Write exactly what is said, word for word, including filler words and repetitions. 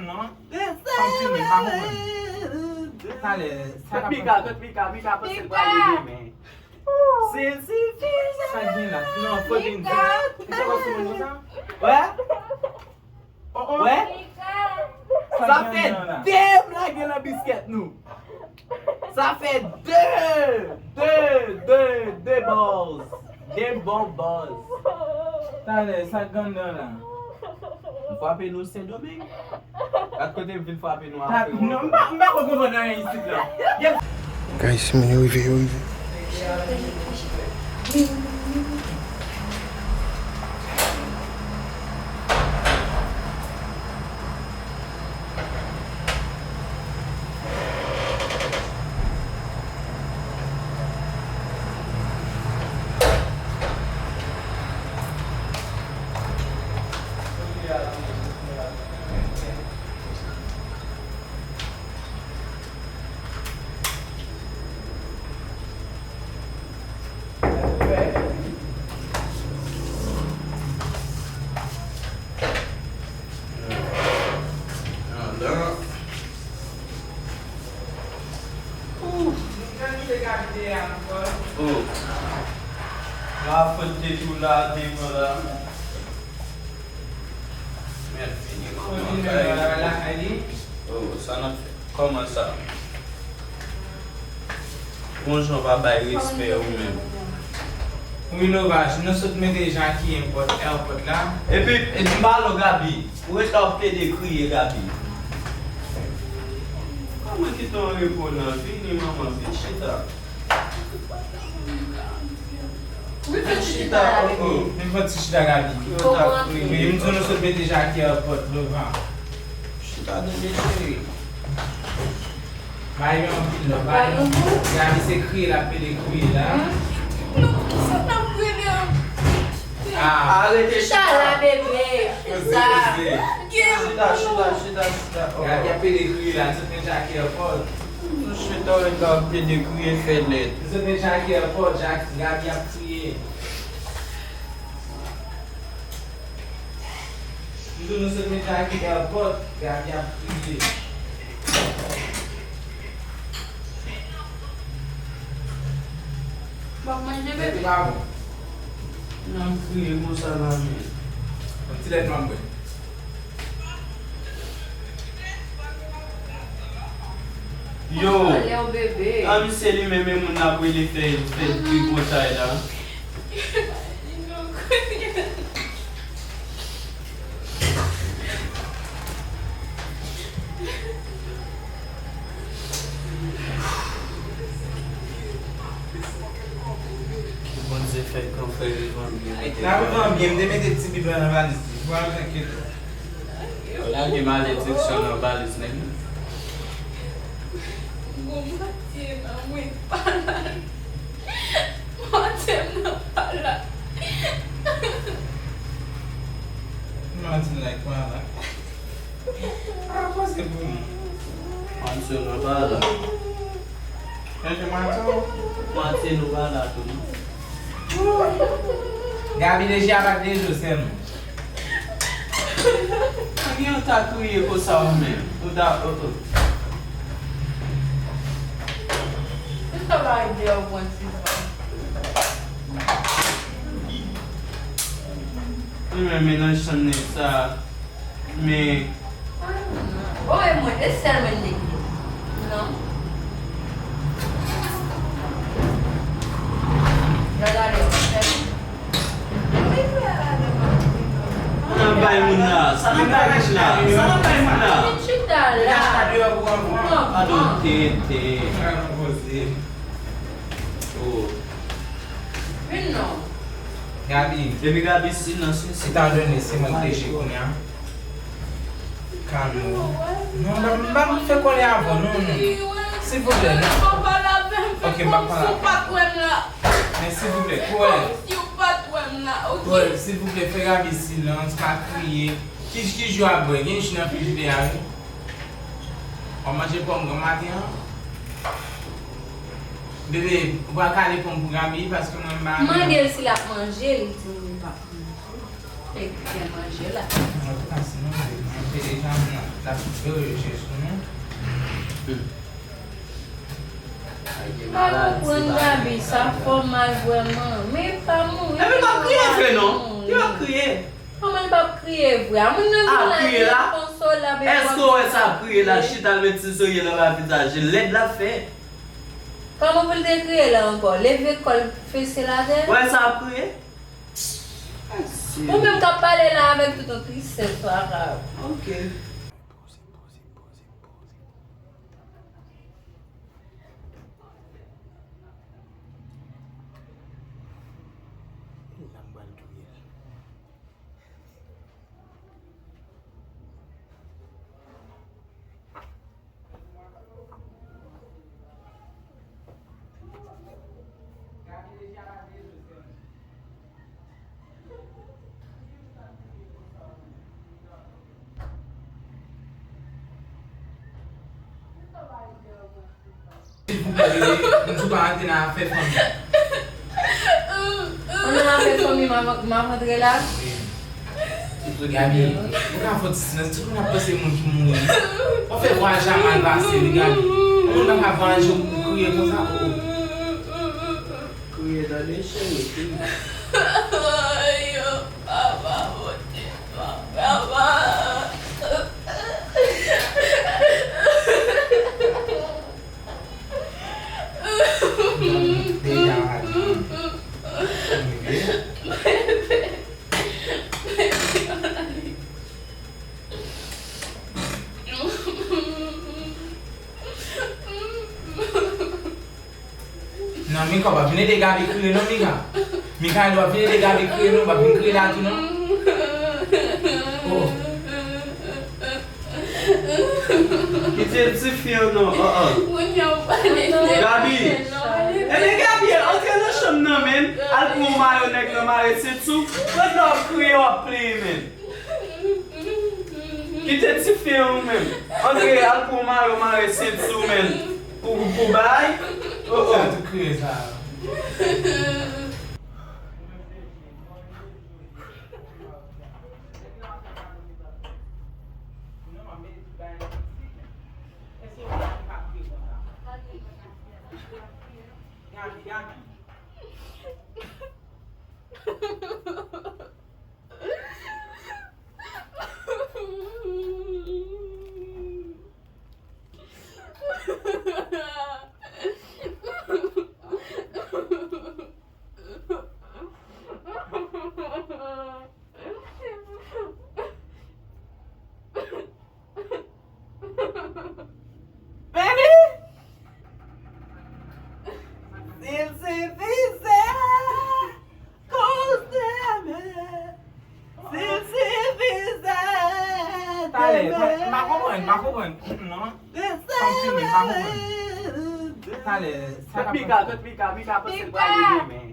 Non. Fanm fini, m pa konprann. Talè, sa k ap pase? Mika, Mika, Mika panse l prale demen. Se, se, se, sa k gen la? Non, fote m di. Ou te wè sou moun konsa? Wè? Oh, oh. Wè? Sa k gen nan la? Sa fè de m lage nan biskèt nou. Sa fè de, de, de, de buzz. De bon buzz. Talè, sa k gen nan la? M frape nou Sendomeng. Gad kote m vin frape nou apre. Non, m pa, m pa konprann anyen isit la. Guys, men yo rive, yo rive. Oh. La fòt te tou la devan la. Mèd, fini manman kay. Lakay li. Oh, sa n ap fè? Kòman sa? Bon jan w pa bay respè ou menm. Wi, Nova, nou sot mete Jackie airport, airport la. Epi, epi m pale w, Gaby. Ou rete ap plede kriye, Gaby. Kòman kite w an repo nan? Vini, manman, vin chita. Wi, fè ti chita, Gaby. Vin fè ti chita, Gaby. Wi, m di nou sot mete Jackie airport devan. Chita, bebe cheri. Bay yon anpil love, bay yon. Gaby se kriye l ap pede kriye la. Non, kisa n ap rele an? Ah. Arete chita. Chala, bebe. Chita, chita, chita, chita. Oh. Gaby ap pede kriye la, se pen Jackie airport. Chita, w ap pede kriye, fè lèd. Se pen Jackie airport, Jack-, Gaby ap kriye. M di nou sot mete Jackie airport, Gaby ap kriye. W ap manje, bebe? Sa te pa bon. Nan kriye konsa la, men. Yon ti lèt m ap bwè. Yo. Anlè w, bebe. A, misye li menm e moun n ap rele fè, fè tripotay la. Bondye fè k anfè vivan byen. N ap vivan byen, m te mete ti bib la nan valiz li. Pral trankil. Lage malediksyon nan valiz nèg la. Bon, Matye nan mwen pa la. Matye m nan pa la. Matye nan pa la. Ah, pase pou mwen. Matye nan pa la. Mwen se Matye. Matye nou pa la tou, non? Gaby deja pa t deje sèlman. Anyen ou ta kriye konsa ou menm? Ou ta, oh, oh. Ou ta ba de ou pran ti van. Ou menm menaj chann nèg sa, men. Oh, e mwen, e sèl mwen nèg yo. Non. Gade ale, N ap bay moun la. Sa n ap bay moun la. Sa n ap bay moun la. Chita la. Adon tete. Oh. Vin non. Gaby. Depi Gaby silans wi. Etandone se mwen ki deje kounye a. Kalme w. Non, m pa, m pa fè kòlè avè w, non, non. Silvouplè, non. Ok, m pa pale avè w. Men silvouplè, kòlè. Kòlè, silvouplè, fè Gaby silans, pa kriye. Ki, ki ji w ap bwè? Gen ji nan frijidè a, wi. W ap manje pòm granmaten an? Bebe, ou pral kale pòm pou Gaby, paske mwen m pa. Mande l si l ap manje, li di m li p ap manje. Fè byen manje la. Antouka, sinon, manje deja m nan. Yo, yo, Jezi, non? Pa konprann Gaby, sa fè w mal vrèman. Men pa mouri. Epi m ap kriye vre non. Ki m ap kriye? Kòman li p ap kriye vre? A moun nan vin la, li konsolab epi w ap di l ap kriye. Èske w wè sa ap kriye la, chita l met ti zorye l anba vizaj li, lèd l ap fè. Kòman pou l te kriye la ankò? Leve kò l, fese l atè? Ou wè sa ap kriye? Ou menm k ap pale la avèk tout yon tristès, pa grav. Ok. Silvouplè, bebe, m di w pa rantre nan afè fanmi. Ou nan afè fanmi m ap, m ap rantre la? Gaby, ou ka fè ti silans, tout moun ap panse moun ki mouri. W ap fè vwayaje a mal pase wi, Gaby. Yon moun pa ka vwayaje ou kriye konsa, oh. Kriye tande cheri, kriye. Ayo, papa, Bondye, papa. Non, Mika, w pa vin ede Gaby kriye non, Mika. Mikaela, w pa vin ede Gaby kriye non, w pa vin kriye la tou non. Oh. Kite ti fi an non, oh, oh. Gaby. Ebyen Gaby, antre nan chanm nan, men. Al pran yon mayo nèg nan mare senti w. Pandan w ap kriye, w ap pleye, men. Kite ti fi an ou menm. Antre al pran mayo mare senti w menm. Pou, pou bay. Oh, oh. Sa tout kriye sa. Gaby, Gaby. Baby! Si l sifize, koz de mè. Si l sifize, talè, m pa konprann, m pa konprann. Non. Fanm fini, m pa konprann. Talè, sa k ap pase? Mika, Mika, Mika, panse l prale demen.